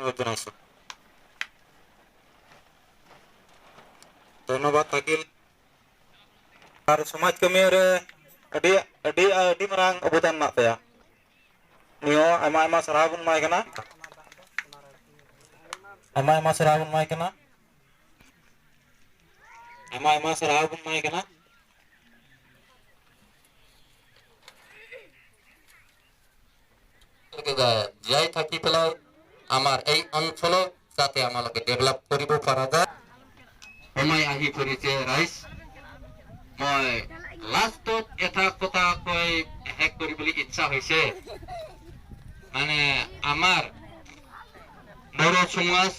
অনুৰোধ জনাইছোঁ। ধন্যবাদ থাকিল। আর সমাজ কামি রে ᱟᱹᱰᱤ ᱟᱹᱰᱤ ᱟᱹᱰᱤ ᱢᱟᱨᱟᱝ ᱚᱵᱚᱫᱟᱱ ᱢᱮᱱᱟᱜ ᱛᱟᱭᱟ। ᱱᱤᱭᱟᱹ ᱟᱭᱢᱟ ᱟᱭᱢᱟ ᱥᱟᱨᱦᱟᱣ ᱵᱚᱱ ᱮᱢᱟᱭ ᱠᱟᱱᱟ। ᱟᱭᱢᱟ ᱟᱭᱢᱟ ᱥᱟᱨᱦᱟᱣ ᱵᱚᱱ ᱮᱢᱟᱭ ᱠᱟᱱᱟ। ᱟᱭᱢᱟ ᱟᱭᱢᱟ ᱥᱟᱨᱦᱟᱣ ᱵᱚᱱ ᱮᱢᱟᱭ ᱠᱟᱱᱟ। জীয়াই থাকি পেলাই আমাৰ এই অঞ্চলত যাতে আমালোকে ডেভেলপ কৰিব পৰা যায়। সময় আহি পৰিছে ৰাইজ। মই লাষ্টত এটা কথা কৈ শেষ কৰিবলৈ ইচ্ছা হৈছে, মানে আমাৰ বড়ো সমাজ।